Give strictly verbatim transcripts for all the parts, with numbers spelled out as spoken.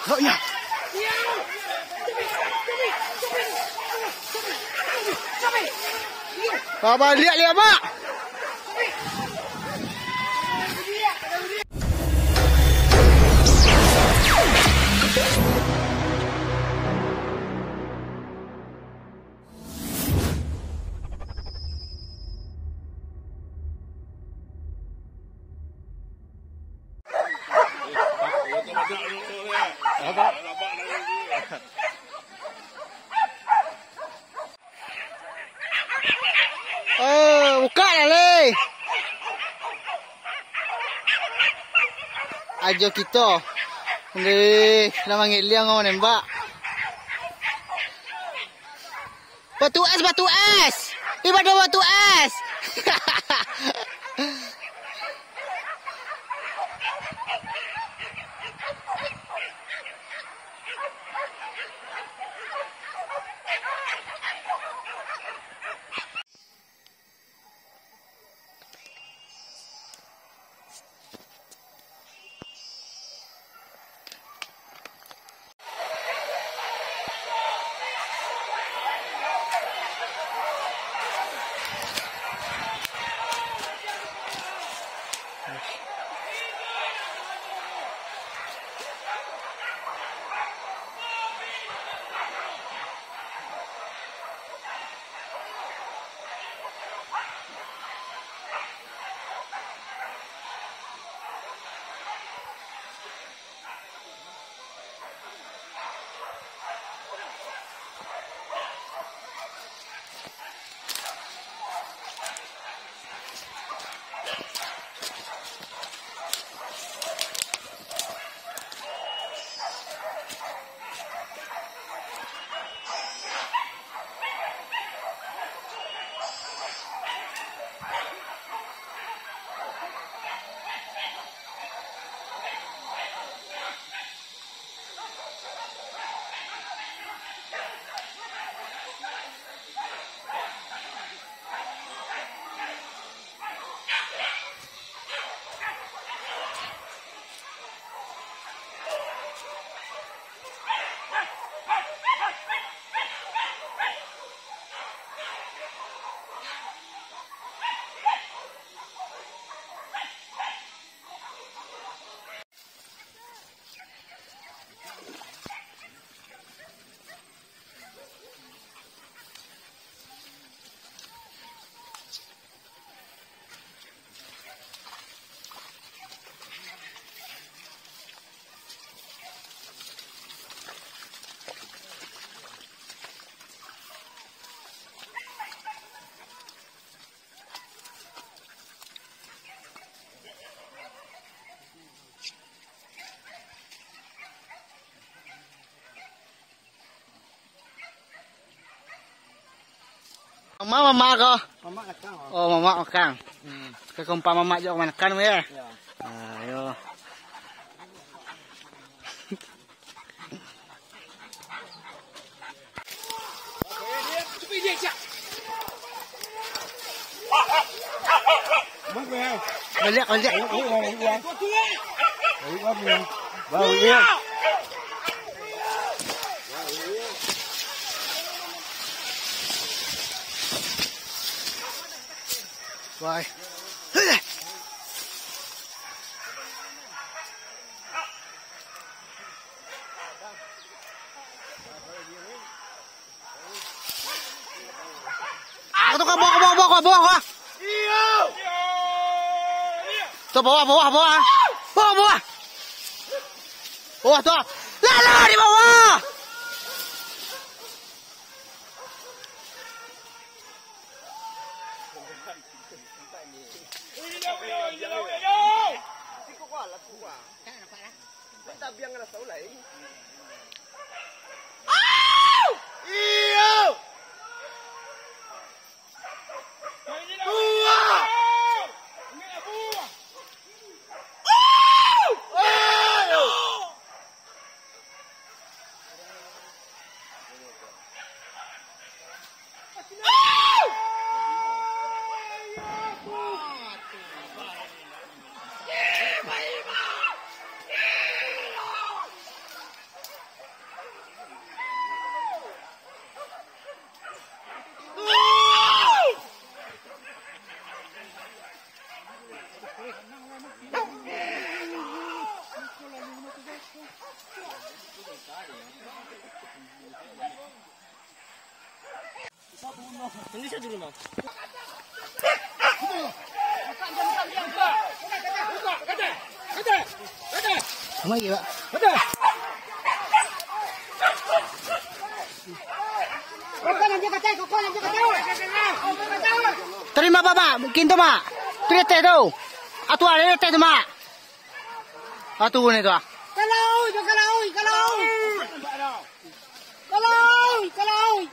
Hoknya. Babaliak liak, Mak. Oh, buka lah, leh. Ajo kito. Ndeh, nak mangeliang, mau nembak. Batu es, batu es. Ibadah batu es. Mamak, mamak ko? Mamak nakang. Oh, mamak nakang. Hmm. Ka kompak mamak jo mamak nakang, yo? Yo. Ayo. Baliak, baliak. Wai. Ah, tu ka bawah, ka bawah, ka bawah, ka bawah. Tu bawah, bawah, bawah. Bawah, bawah. Bawah tu. Lah, lah, di bawah. Sama lagi, Pak. Terima, Bapak. Kintu, Mak. Pireteh tu. Atu ada reteh tu, Mak. Atu ni tu, ah. Kalau, kalau, kalau. Kalau, kalau.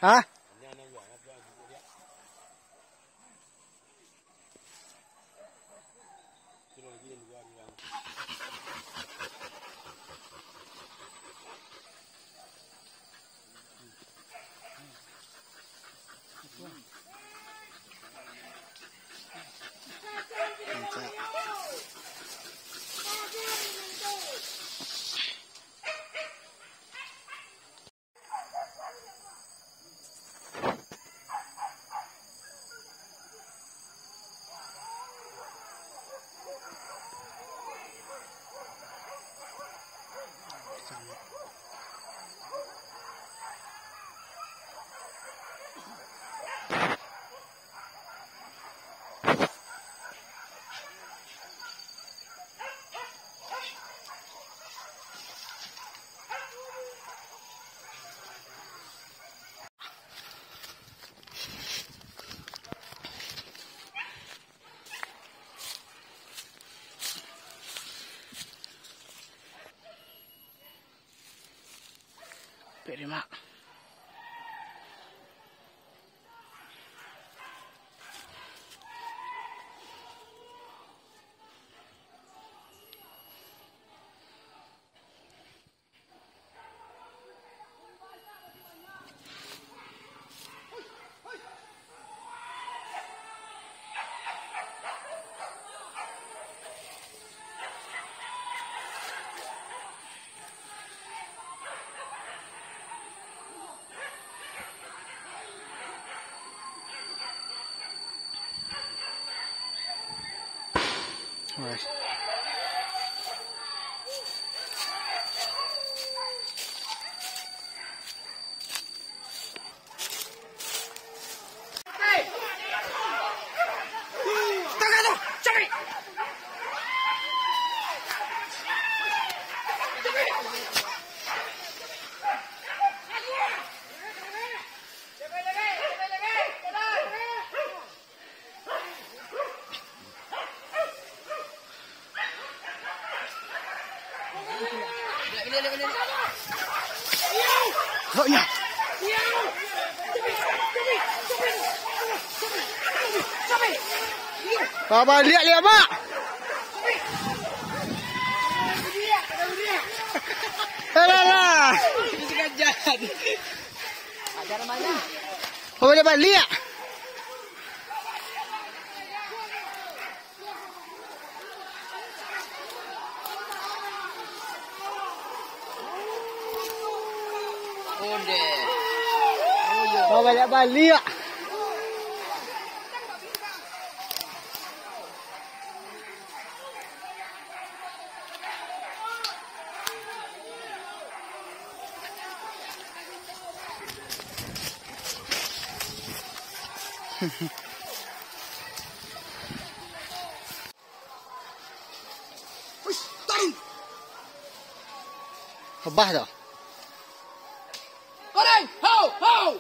Hah? Pek Demak. Wes. Roknya. Babaliak liak, Mak. Alah, lah. Babaliak-baliak. Babaliak-baliak. Rebah tu. Goreng! Hau! Hau!